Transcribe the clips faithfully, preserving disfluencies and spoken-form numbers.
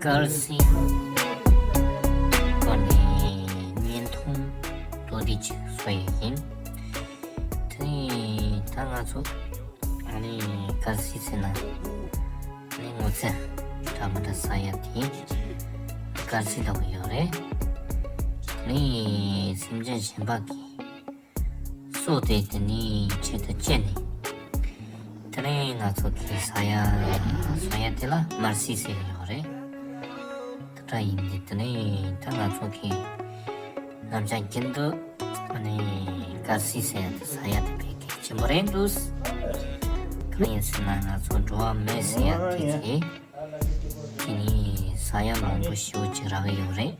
དཀར་ཟས་སྐོར་ནས་བརྙན་ཐུང་མདོར་བསྡུས་ཅིག་བཟོ་ཡི་ཡིན། དེ་ནས་ད་ང་ཚོ་ཨ་ནི་དཀར་ཟས་ཟེར་ན་ཨ་ནི་སྔོ་ཚལ་འདྲ་མི་འདྲ་ཟ་ཡ་དེ་དཀར་ཟས་ལབ་ཀྱི་ཡོད་རེད། དེ་ནས་སེམས་ཅན་གཞན་པ་གི་སོ་དེ་དེ་ནས་ཆེད་དུ་བཅད་ནས། དེ་ནས་ང་ཚོ་གི་ཟ་ཡ་ཟ་ཡ་དེ་ལ་མར་ཟས་ཟེར་གྱི་ཡོད་རེད། དེ་འདྲ་ཡིན་དུས་དེ་ནས་ད་ང་ཚོ་གི་ནམ་ཞག་རྒྱུན་དུ་ཨ་ནི་དཀར་ཟས་ཟེར་ཡ་དེ་ཟ་ཡ་དེ་དཔེ་གལ་ཆེན་པོ་རེད་འདུག་གང་ཡིན་ཟེར་ན་ང་ཚོ་འགྲོ་བ་མི་ཟེར་ཡ་དེ་གི་དེ་ནས་ཟ་ཡ་མང་པོ་ཞེ་པོ་ཅིག་རག་གི་ཡོད་རེད།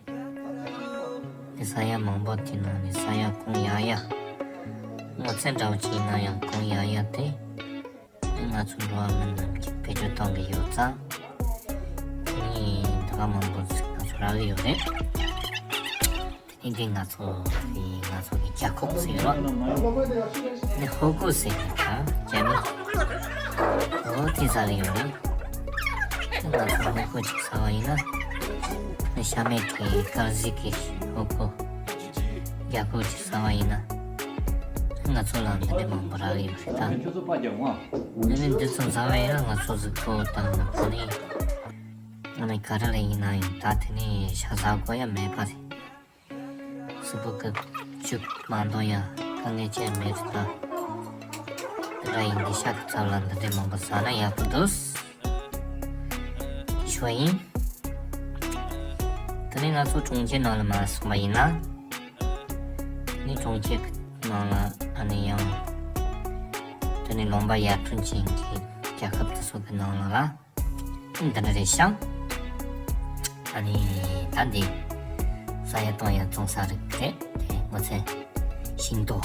ཟ་ཡ་མང་པོ་དེ་ནང་ནས་ཟ་ཡ་གོང་ཡག་ཡ། སྔོ་ཚལ་འདྲ་བོ་ཅིག་ཡིན་ན་ཡང་གོང་ཡག་ཡ་དེ་ང་ཚོ་འགྲོ་བ་མི་རྣམས་ཀྱིས་བེད་སྤྱོད་གཏོང་གི་ཡོད་ཙང་། དེ་ནས་ད་ག་མང་པོ་ཞིག་ང་ཚོ་རག་གི་ཡོད་རེད། དེ་ནས་འདི་ང་ཚོ་དེ་ང་ཚོ་གི་རྒྱ་ཁོག་ཟེར་བ། ནི་ཧོ་ཀོ་ཟེར་གི་ད་རྒྱ་མི། འོ་དེ་ཟ་གི་ཡོད་རེད། ང་ཚོ་ཧོ་ཀོ་ཅིག་ཟ་བ་ཡིན་ན། ནི་ཤ་མེད་ཀྱི་དཀར་ཟས་ཀྱི་ཧོ་ཀོ། རྒྱ་ཁོག་ཅིག་ཟ་བ་ཡིན་ན། ང་ཚོ་ལ་འདི་འདྲ་མང་པོ་རག་གི་ཡོད་རེད་ད། ནི་ནི་འདི་ཚོ་ཟ་བ་ཡིན་ན་ང་ཚོ་གཟུགས་པོ་དང་ཁོ་ནི། ང་ནི་ག་རེ་ལ་ཡིན་ན་ཡང་ད་དེ་ནས་ཤ་ཟ་དགོས་ཡ་མེད་པ་རེད། གཟུགས་པོ་གི་བཅུད་མ་འདང་ཡ་དཀའ་ངལ་ཅན་མེད་རེད་ད། དེ་འདྲ་ཡིན་དུས་ཤ་གི་ཚབ་ལ་འདི་འདྲའི་མང་པོ་ཟ་ན་ཡག་པོ་འདུག་ཞུ་བ་ཡིན། དེ་ནས་ང་ཚོ་གྲོང་ཁྱེར་ནང་ལ་མར་སོང་བ་ཡིན་ན། དེ་ནས་གྲོང་ཁྱེར་གི་ནང་ལ་ཨ་ནི་ཡང་། དེ་ནས་ལུང་པ་ཡར་ཐོན་ཅན་གྱི་རྒྱལ་ཁབ་དེ་ཚོ་གི་ནང་ལ་ལ། འདི་འདྲ་རེད་ཤག་ཨ་ནི་ད་འདི་ཟ་ཡ་བཏུང་ཡ་བཙོང་ས་རིགས་རེད་དེ། སྔོ་ཚལ། ཤིང་ཏོག་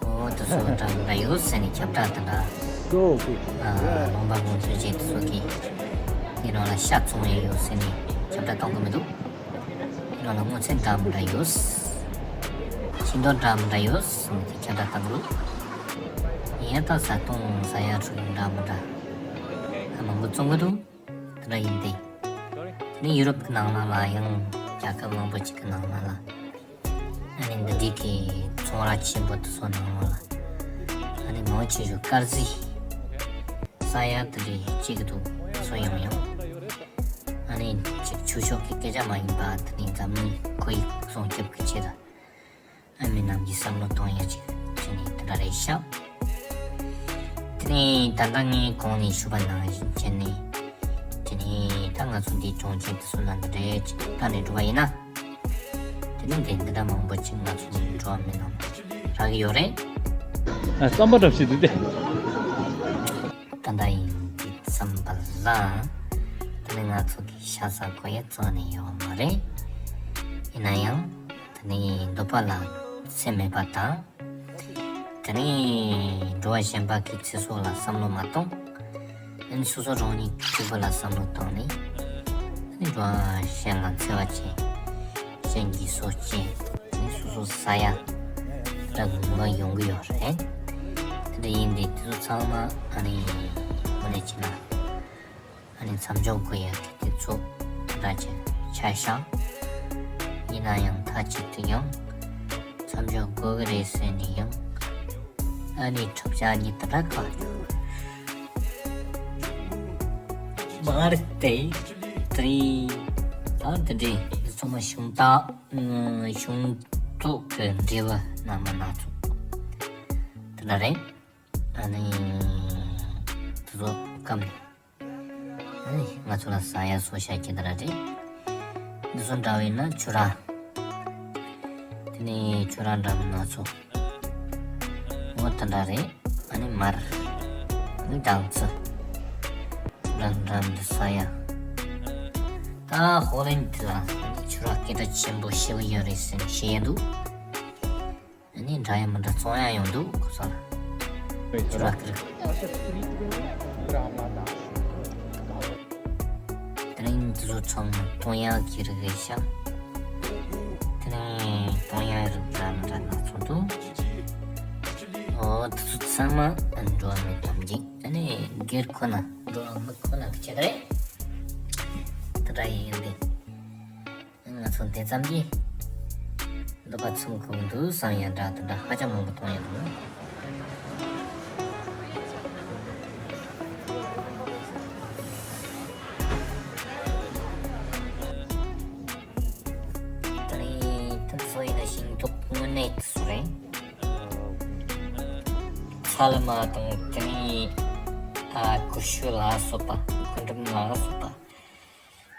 འོ་དེ་ཚོ་འདྲ་འདྲ་ཡོད་ཟེར་ནས་ཁྱབ་བསྒྲགས་དེ་འདྲ། ཨ་ལུང་པ་དགོན་ཚོས་བྱས་དེ་ཚོ་གི་ཡིན་རང་ལ་ཤ་བཙོང་ཡ་ཡོད་ཟེར་ནས་ཁྱབ་བསྒྲགས་གཏོང་གི་མི་འདུག་ཡིན་རང་ལ་སྔོ་ཚལ་འདྲ་མི་འདྲ་ཡོད། ཤིང་ཏོག་འདྲ་མི་འདྲ་ཡོད་ཟེར་ནས་ཁྱབ་བསྒྲགས་གཏོང་གི་འདུག་ཡིན་ཡང་ད་བཟའ་བཏུང་ཟ་ཡ་འདྲ་མི་འདྲ་མང་པོ་བཙོང་གི་འདུག་དེ་འདྲ་ཡིན་ཏེ། ནི་ཡུ་རོབ་ཀྱི་ནང་ལ་ལ་ཡང་རྒྱལ་ཁབ་མང་པོ་ཅིག་གི་ནང་ལ་ལ། ཨ་ནི་འདི་འདྲའི་གི་ཚོང་ར་ཆེན་པོ་དེ་ཚོ་ནང་ལ་ལ། ཨ་ནི་མང་ཆེ་ཤོས་དཀར་ཟས་ཟ་ཡ་དེ་འདྲའི་བྱེད་ཀྱི་འདུག་དེ་ཚོ་ཡང་ཡང་། ཨ་ནི་ཅིག་ཆོས་ཕྱོགས་ཀྱི་སྐད་ཆ་མ་ཡིན་པ་དེ་ནི་འཛམ་གླིང་ཁོར་ཡུག་སྲུང་སྐྱོབ་ཀྱི་ཆེད་དུ། ཨ་མི་རྣམས་ཀྱིས་བསམ་བློ་གཏོང་ཡ་ཅིག་བྱས་ནས་དེ་འདྲ་རེད་ཤག་དེ་ནས་ད་ལྟ་ངས་གོང་ནས་ཞུས་པ་ནང་བཞིན་བྱས་ནས། དེ་ནས་ད་ང་ཚོ་འདིའི་གྲོང་ཁྱེར་དེ་ཚོ་ནང་འདི་འདྲའི་ཅིག་ལྟ་ནས་འགྲོ་བ་ཡིན་ན། དེ་ནས་འདི་འདི་འདྲ་མང་པོ་ཅིག་ང་ཚོ་འགྲོ་བ་མི་རྣམས་རག་གི་ཡོད་རེད། ཨ་རྩམ་པ་འདྲ་ཞིག་འདུག་སྟེ། ད་ལྟ་ཡིན་འདི་རྩམ་པ་ལ། དེ་ནས་ང་ཚོ་གི་ཤ་ཟ་དགོས་ཡ་བཙོང་ནས་ཡོད་མ་རེད། ཡིན་ན་ཡང་། དེ་ནས་འདོད་པ་ལ་ཚད་མེད་པ་དང་། དེ་ནས་འགྲོ་བ་གཞན་པ་གི་ཚེ་སྲོག་ལ་བསམ་བློ་མ་གཏོང་། ཨ་ནི་སོ་སོ་རང་ཉིད་ཀྱི་སྐྱིད་པོ་ལ་བསམ་བློ་བཏང་ནས། ཨ་ནི་འགྲོ་བ་གཞན་ལ་འཚེ་བ་བྱེད། གཞན་གྱི་སྲོག་བཅད། ཨ་ནི་སོ་སོ་ཟ་ཡ་རག་མ་ཡོང་གི་ཡོད་རེད། དེ་འདྲ་ཡིན་དུས་དེ་ཚོ་ཚང་མ་ཨ་ནི་དངོས་གནས་བྱས་ན། ཨ་ནི་མཚམས་འཇོག་དགོས་ཡ་གི་དུས་ཚོད་དེ་འདྲ་ཅིག་ཆགས་ཤག་ཡིན་ན་ཡང་མཐའ་གཅིག་ཏུ་ཡང་མཚམས་འཇོག་དགོས་ཀྱི་རེད་ཟེར་ནས་ཡང་ཨ་ནི་ཁྲབ་ཆ་གཉིས་དེ་འདྲ་བཀག་འཇོག་མ་རེད་དེ། དེ་རིང་ད་དེ་འདྲའི་འདི་ཚང་མ་གཞུང་དག་གཞུང་ཐོག་གི་འབྲེལ་བ་སྣ་མིན་སྣ་ཚོགས་དེ་འདྲ་རེད། ཨ་ནི་དེ་ཚོ་སྐམ་ནས། ཨ་ནི་ང་ཚོ་ལ་ཟ་ཡ་བཟོ་བྱ་ཁྱེད་རང་རེད། འདི་ཚོ་འདྲ་བས་ན་ཆུ་ར། དེ་ནས་ཆུ་ར་འདྲ་མིན་སྣ་ཚོགས། འོ་དེ་འདྲ་རེད། ཨ་ནི་མར། ཨ་ནི་སྦྲང་རྩི། འདྲ་འདྲ་འདི་ཟ་ཡ། ད་ཧོ་ལན་དེ་ལ་ཨ་ནི་ཆུ་ར་སྐད་གྲགས་ཆེན་པོ་ཞེ་པོ་ཡོད་རེད་ཟེར་ནས་བཤད་ཡ་འདུག་ཨ་ནི་འདྲ་ཡ་མི་འདྲ་བཙོང་ཡ་ཡོང་འདུག་ཁོ་ཚོ་ལ། ཅོ་ར་ཀིར། དེ་རིང་འདི་ཚོ་ཚང་མ་བཏུང་ཡག་གི་རིགས་རེད་ཤག་དེ་རིང་བཏུང་ཡག་རིགས་འདྲ་མི་འདྲ་སྣ་ཚོགས་འདུག་འོ་འདི་ཚོ་ཚང་མ་འགྲོ་བ་མི་ཐམས་ཅད་ཨ་ནི་སྒེར་ཁོ་ན་འགྲོ་བ་མི་ཁོ་ན་གི་ཆེད་རེད། འདྲ་ཡིན་ཏེ། ང་ཚོ་འདི་ཙམ་གྱིས་འདོད་པ་ཚིམ་ཁུག་འདུག་བསམ་ཡ་འདྲ་དེ་འདྲ་ཧ་ཅང་མང་པོ་མཐོང་ཡོད་འདུག་དེ་ནས་ཐུན་སོ་ཡིན་ན་ཤིང་ཏོག་དངོས་གནས་སུ་རེད། ཚ་ལ་མ་དང་དེ་ནས་ཨ་ཀུ་ཤུ་ལ་སོགས་པ། ཀུན་འགྲུབ་ལ་སོགས་པ།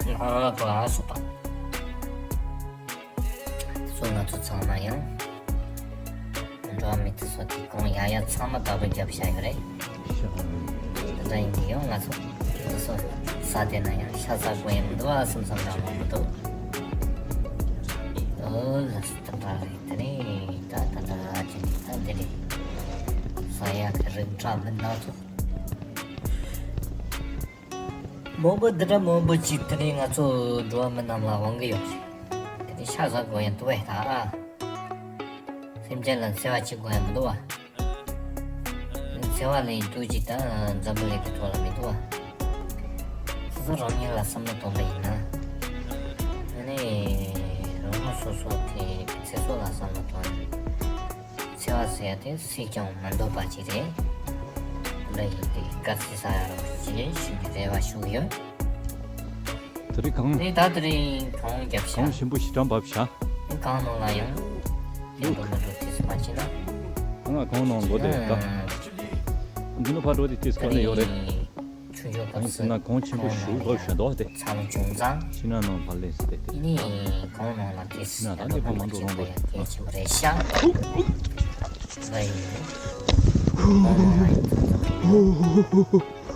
ང་དགོས་ཨ་སོགས་པ། སོ་ང་ཚོ་ཚང་མ་ཡང་འགྲོ་བ་མི་ཚེ་སོགས་ཀྱི་གང་ཡ་ཡ་ཚང་མ་ལྟ་བུ་རྒྱབ་བྱ་ཡོད་རེད། དེ་འདྲ་ཡིན་གྱི་ཡང་ང་ཚོ་དེ་ཚོ་ས་དེ་ན་ཡང་ཤ་ཟ་དགོས་ཡ་མི་འདུག་ཨ་བསམ་བསམ་འདྲ་མང་པོ་འདུག་ཨོ་ལ་སི་དེ་འདྲ་རེད། དེ་ནས་ད་ད་ད་ཅི་ནས་ད་འདི་རེད། ས་ཡ་གི་རིགས་འདྲ་མི་སྣ་ཚོགས། མང་པོ་འདི་འདྲ་མང་པོ་ཅིག་དེ་ནས་ང་ཚོ་འགྲོ་བ་མི་རྣམས་ལ་དབང་གི་ཡོད་རེད། དེ་ནས་ཤ་ཟ་དགོས་ཡ་འདུག་བས་ད། སེམས་ཅན་ལ་འཚེ་བ་བྱེད་དགོས་ཡ་མི་འདུག་བ། འཚེ་བ་ལས་འདུག་ཅིག་ད་འཛམ་བུ་གླིང་གི་ཐོག་ལ་མི་འདུག་བ། སོ་སོ་རང་ཉིད་ལ་བསམ་བློ་གཏོང་པ་ཡིན་ན། ཨ་ནི་རང་རང་སོ་སོ་དེ་ཚེ་སྲོག་ལ་བསམ་བློ་གཏོང་ཡ། འཚེ་བ་ཟེར་ཡ་དེ་སུས་ཀྱང་མ་འདོད་པ་ཅིག་རེད། འདི་འདྲ་ཡིན་ཏེ་དཀའ་ཚེགས་ཟ་ཡ་རོགས་ཅེས་ཞུ་རྒྱུ་རེ་བ་ཞུ་གི་ཡོད། དེ་རིང་གངས། ནི་ད་དེ་རིང་གངས་རྒྱབ་ཤག་གངས་ཞིམ་པོ་ཞེ་དྲག་འབབ་ཤག་གངས་ནང་ལ་ཡང་ཡོད་འགྲོ་མི་འགྲོ་དེ་སུ་མ་ཤེས་ན། ང་གངས་ནང་ལོག་བསྡད་ད། འདི་ནི་ཕར་འགྲོ་དེ་དེ་སུ་ག་ནས་ཡོད་རེད། ཆུ་འབྱོར་གངས་སྐབས་སུ་ཟིན་ན་གངས་ཆེན་པོ་ཞིག་འབབ་ཤག་འདུག་སྟེ། ཚ་མོ་བྱུང་ཙང་། ཕྱི་ནང་ནང་ཕར་ལས་སུ་བལྟས་ཏེ། ནི་གངས་ནང་ལ་དེ་ཕྱི་ན་ད་འདི་ཕར་མ་འགྲོ་རོང་པོ་ཡོད་གལ་ཆེན་པོ་རེད་ཤག་ལ་ཡིན། གངས་ནང་ལ་ཡིན་ཙང་ཙང་།